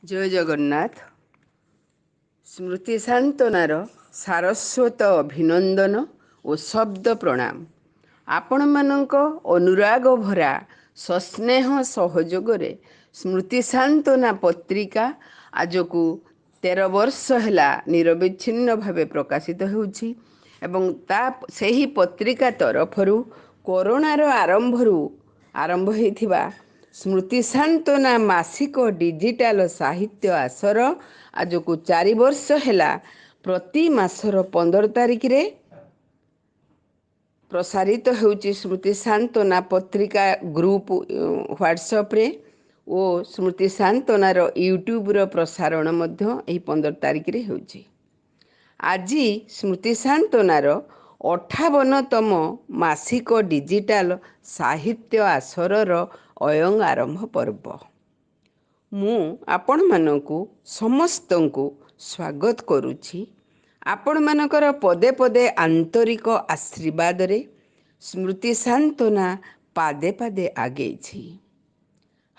ଜୟ ଜଗନ୍ନାଥ। ସ୍ମୃତି ସାନ୍ତ୍ୱନାର ସାରସ୍ୱତ ଅଭିନନ୍ଦନ ଓ ଶବ୍ଦ ପ୍ରଣାମ। ଆପଣମାନଙ୍କ ଅନୁରାଗ ଭରା ସସ୍ନେହ ସହଯୋଗରେ ସ୍ମୃତି ସାନ୍ତ୍ୱନା ପତ୍ରିକା ଆଜକୁ 13 ବର୍ଷ ହେଲା ନିରବିଚ୍ଛିନ୍ନ ଭାବେ ପ୍ରକାଶିତ ହେଉଛି ଏବଂ ତା ସେହି ପତ୍ରିକା ତରଫରୁ କରୋନାର ଆରମ୍ଭରୁ ଆରମ୍ଭ ହୋଇଥିବା ସ୍ମୃତି ସାନ୍ତ୍ୱନା ମାସିକ ଡିଜିଟାଲ ସାହିତ୍ୟ ଆସର ଆଜକୁ 4 ବର୍ଷ ହେଲା ପ୍ରତି ମାସର 15 ତାରିଖରେ ପ୍ରସାରିତ ହେଉଛି ସ୍ମୃତି ସାନ୍ତ୍ୱନା ପତ୍ରିକା ଗ୍ରୁପ୍ ହ୍ୱାଟ୍ସଆପ୍ରେ ଓ ସ୍ମୃତି ସାନ୍ତ୍ୱନାର ୟୁଟ୍ୟୁବ୍ର ପ୍ରସାରଣ ମଧ୍ୟ ଏହି 15 ତାରିଖରେ ହେଉଛି। ଆଜି ସ୍ମୃତି ସାନ୍ତ୍ୱନାର 58ତମ ମାସିକ ଡିଜିଟାଲ ସାହିତ୍ୟ ଆସରର ଅୟଂ ଆରମ୍ଭ ପର୍ବ। ମୁଁ ଆପଣମାନଙ୍କୁ ସମସ୍ତଙ୍କୁ ସ୍ୱାଗତ କରୁଛି। ଆପଣମାନଙ୍କର ପଦେ ପଦେ ଆନ୍ତରିକ ଆଶୀର୍ବାଦରେ ସ୍ମୃତି ସାନ୍ତ୍ୱନା ପାଦେ ପାଦେ ଆଗେଇଛି।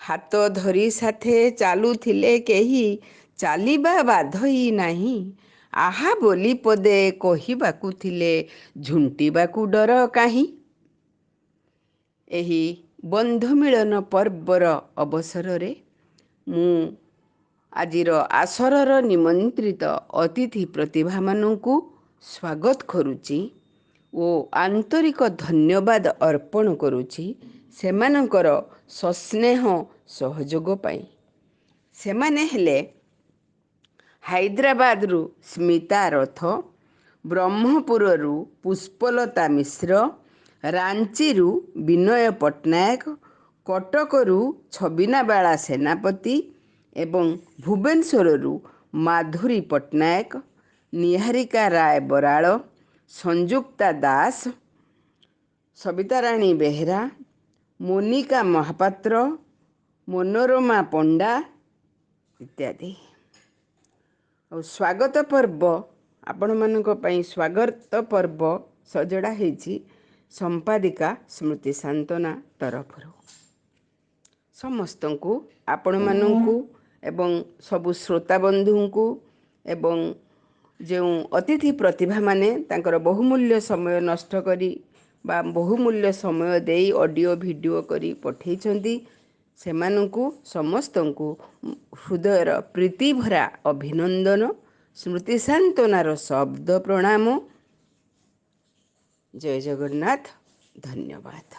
ହାତ ଧରି ସାଥେ ଚାଲୁଥିଲେ କେହି ଚାଲିବା ବାଧଇ ନାହିଁ, ଆହା ବୋଲି ପଦେ କହିବାକୁ ଥିଲେ ଝୁଣ୍ଟିବାକୁ ଡର କାହିଁ। ଏହି ବନ୍ଧୁ ମିଳନ ପର୍ବର ଅବସରରେ ମୁଁ ଆଜିର ଆସରର ନିମନ୍ତ୍ରିତ ଅତିଥି ପ୍ରତିଭାମାନଙ୍କୁ ସ୍ୱାଗତ କରୁଛି ଓ ଆନ୍ତରିକ ଧନ୍ୟବାଦ ଅର୍ପଣ କରୁଛି ସେମାନଙ୍କର ସସ୍ନେହ ସହଯୋଗ ପାଇଁ। ସେମାନେ ହେଲେ ହାଇଦ୍ରାବାଦରୁ ସ୍ମିତା ରଥ, ବ୍ରହ୍ମପୁରରୁ ପୁଷ୍ପଲତା ମିଶ୍ର, ରାଞ୍ଚିରୁ ବିନୟ ପଟ୍ଟନାୟକ, କଟକରୁ ଛବିନାବାଳା ସେନାପତି ଏବଂ ଭୁବନେଶ୍ୱରରୁ ମାଧୁରୀ ପଟ୍ଟନାୟକ, ନିହାରିକା ରାୟ ବରାଳ, ସଂଯୁକ୍ତା ଦାସ, ସବିତାରାଣୀ ବେହେରା, ମୋନିକା ମହାପାତ୍ର, ମନୋରମା ପଣ୍ଡା ଇତ୍ୟାଦି। ଆଉ ସ୍ୱାଗତ ପର୍ବ ଆପଣମାନଙ୍କ ପାଇଁ ସ୍ୱାଗତ ପର୍ବ ସଜଡ଼ା ହେଇଛି ସମ୍ପାଦିକା ସ୍ମୃତି ସାନ୍ତ୍ୱନା ତରଫରୁ। ସମସ୍ତଙ୍କୁ, ଆପଣମାନଙ୍କୁ ଏବଂ ସବୁ ଶ୍ରୋତାବନ୍ଧୁଙ୍କୁ ଏବଂ ଯେଉଁ ଅତିଥି ପ୍ରତିଭାମାନେ ତାଙ୍କର ବହୁମୂଲ୍ୟ ସମୟ ନଷ୍ଟ କରି ବା ବହୁମୂଲ୍ୟ ସମୟ ଦେଇ ଅଡ଼ିଓ ଭିଡ଼ିଓ କରି ପଠେଇଛନ୍ତି, ସେମାନଙ୍କୁ ସମସ୍ତଙ୍କୁ ହୃଦୟର ପ୍ରୀତିଭରା ଅଭିନନ୍ଦନ, ସ୍ମୃତି ସାନ୍ତ୍ୱନାର ଶବ୍ଦ ପ୍ରଣାମ। ଜୟ ଜଗନ୍ନାଥ। ଧନ୍ୟବାଦ।